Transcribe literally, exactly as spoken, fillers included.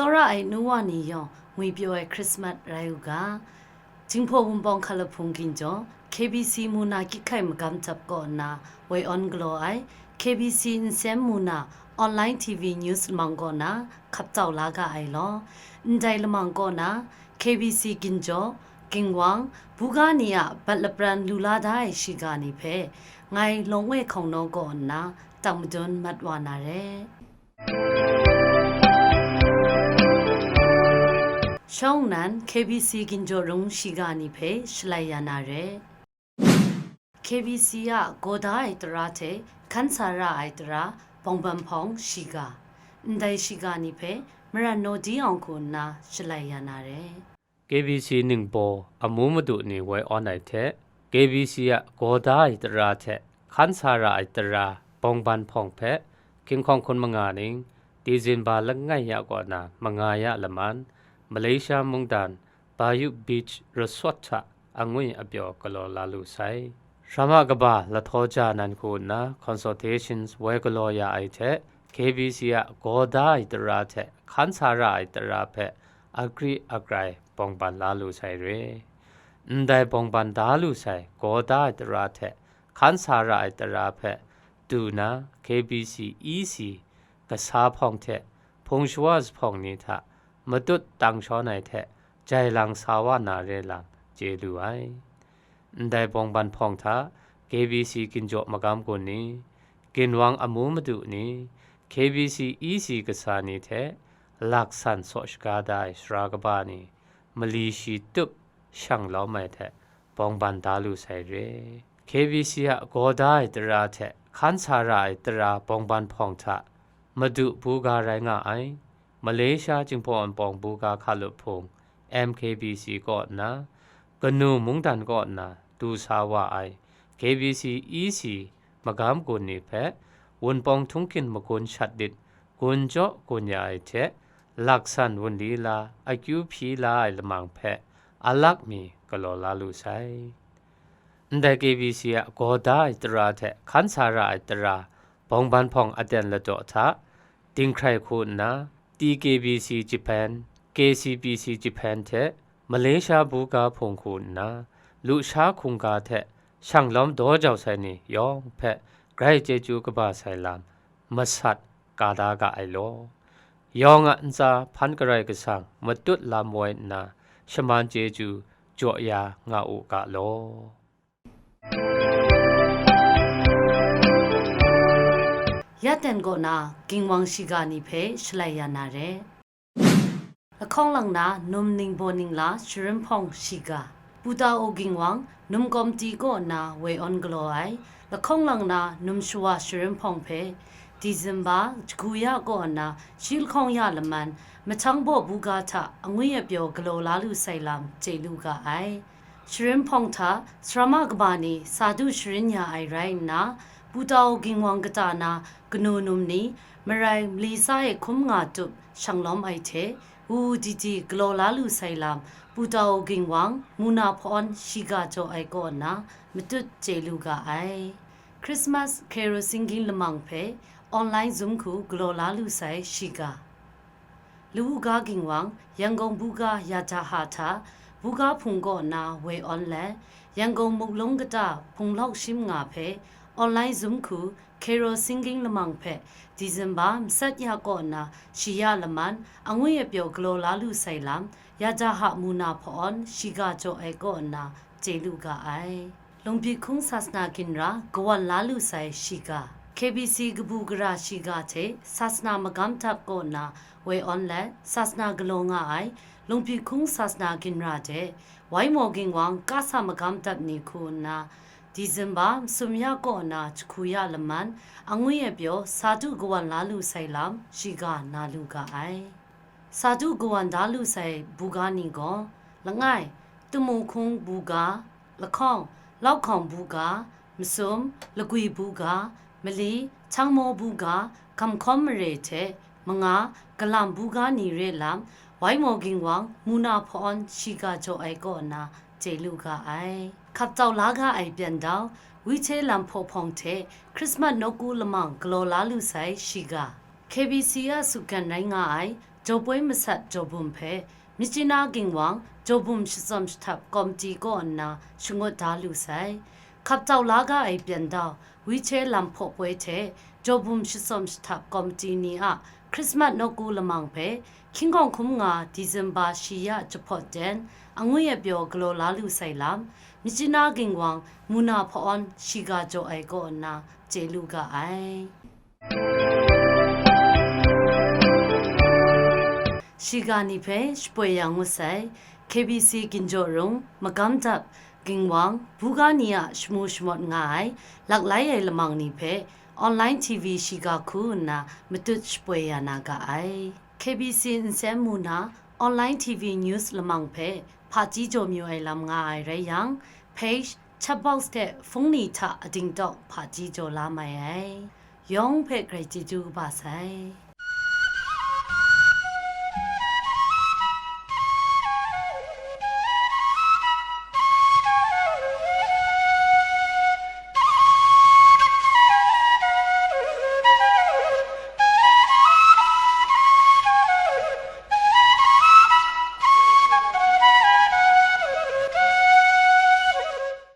Tsawra ai nu wa ni yawng ngwipyaw ai Christmas rai u ga. Jinghpaw Wunpawng Hkalahpung ginjaw, K B C mu na kyit hkai magam dap kaw nna woi awn galaw ai, K B C nsem mu na online T V news lamang kaw na hkap tau la ga ai law. Ndai lamang kaw na K B C ginjaw, ginwang, buga ni a bat lapran lu la da ai shiga ni hpe ngai Lawng Woi Hkawng Naw kaw nna tang madun mat wa na re. Shawng nnan K B C ginjaw rung shiga ni hpe shalai ya na re. K B C a gaw da ai tara hte hkan sa ra ai tara bawngban hpawng shiga, ndai shiga ni hpe Maran Naw Di Awng Hku nna shalai ya na re. K B C ningbaw amu madu ni woi awn ai hte, K B C a gaw da ai tara hte hkan sa ra ai tara bawngban hpawng hpe, hkinghkawng hkun manga ning, Disemba langai ya kaw na manga ya laman, Malaysia mungdan Bayu Beach Resort hta angwi apyaw galaw la lu sai. Hkra ma kaba lahtaw ja nan hku nna consultations woi galaw ya ai hte, K B C a gaw da ai tara hte hkan sa ra ai tara hpe agri agrai bawngban la lu sai re. Ndai bawngban da lu sai gaw da ai tara hte hkan sa ra ai tara hpe du na K B C E C kasa hpawng hte hpung shawa zuphpawng ni hta matut tang shawn ai hte jai lang sa wa na re lam chye lu ai. Ndai bawngban hpawng hta K B C ginjaw magam gun ni, ginwang amu madu ni, K B C E C kasa ni hte laksan saw shaga da ai sara kaba ni, mali shi tup shang lawm ai hte bawngban da lu sai re. K B C a gaw da ai tara hte hkan sa ra ai tara bawngban hpawng hta madu buga rai nga ai. Malaysia Jinghpaw Wunpawng buga hkalup hpung M K B C kaw nna, kanu mungdan kaw nna du sa wa ai K B C E C magam gun ni hpe Wunpawng htunghkin magun shat dit gun jaw gun ya ai hte, laksan wunli la akyu hpyi la ai lamang hpe alak mi galaw la lu sai. Ndai K B C a gaw da ai tara hte hkan sa ra ai tara bawngban hpawng aten ladaw hta, dinghkrai hku nna, T K B C Japan, K C B C Japan hte Malaysia buga hpung hku nna, lusha hkungga hte shang lawm daw jau sai ni yawng hpe grai chyeju kaba sai lam masat ka da ga ai law. Yawng a ntsa hpan karai kasang matut lam woi nna, shaman chyeju jaw ya nga u ga law. Ya ten kaw na ginwang shiga ni hpe shalai ya na re. Lahkawng lang na num ningbaw ningla sharin hpawng shiga. Putao ginwang num kawmti kaw nna woi awn galaw ai, lahkawng lang na num shawa sharin hpawng hpe, Disemba jahku ya kaw nna shi lahkawng ya laman, mahtang baw buga hta angwi apyaw galaw la lu sai lam chye lu ga ai. Sharin hpawng hta sarama kaba ni sa du sharin ya ai rai nna, Putao ginwang kata na kanu num ni, marai mali sa e hkum nga tup shang lawm ai hte, wu wu di di galaw la lu sai lam, Putao ginwang mu na hpawn shiga jaw ai kaw nna matut chye lu ga ai. Christmas Carol singing lamang hpe online Zoom hku galaw la lu sai shiga. Lawuga ginwang, Yangon buga Yataha hta, buga hpung kaw nna woi awn let, Yangon muklung kata hpung lawk shim nga hpe, online Zoom hku Carol singing lamang hpe, Disemba masat ya kaw nna shi ya laman, angwi apyaw galaw la lu sai lam, Yataha mu na hpawn shiga jaw ai kaw nna chye lu ga ai. Lungpyit hkung sasana ginra kawan la lu sai shiga. K B C kabu gara shiga hte sasana magam dap kaw nna woi awn let sasana galaw nga ai Lungpyit hkung sasana ginra de, Waimaw ginwang kasa magam dap ni hku nna, Disemba masum ya kaw nna jahku ya laman, angwi apyaw sa du kawan la lu sai lam shiga na lu ga ai. Sa du kawan da lu sai buga ni gaw, langai, Tamu hkung buga, lahkawng, Lauhkawng buga, masum, Lagwi buga, mali, Htangmaw buga, Gamhkawm mare hte manga, Galam buga ni re lam, Waimaw ginwang mu na hpawn shiga jaw ai kaw nna chye lu ga ai. Hkap tau la ga ai byan dau, Wihte lam hpaw hpawng hte Christmas nawku lamang galaw la lu sai shiga. K B C a sutgan rai nga ai jaw poi masat jaw bum hpe Myitkyina Ginwang jaw bum shatsawm shahtap komiti kaw nna shangut da lu sai. Hkap tau la ga ai pyan dau, wheelchair lam hpaw poi hte jaw bum shatsawm shahtap komiti ni a Christmas nawku lamang hpe hkying hkawng hkum nga December shi ya jahpawt ten, angwi apyaw galaw la lu sai lam, Myitkyina Ginwang muna hpa-awn shiga jaw ai kaw nna chye lu ga ai. Shiga ni hpe shapoi ya ngut sai, K B C Ginjaw Rung, Magam Dap, Ginwang, buga ni a shamu shamawt nga ai, laklai ai lamang ni hpe online T V shiga hku nna matut shapoi ya na ga ai. K B C Nsem muna online T V news lamang hpe hpaji jaw mayu ai lam nga ai rai yang, page, chat box hte hpung ni hta ading tawk hpaji jaw la mai ai. Yawng hpe grai chyeju kaba sai.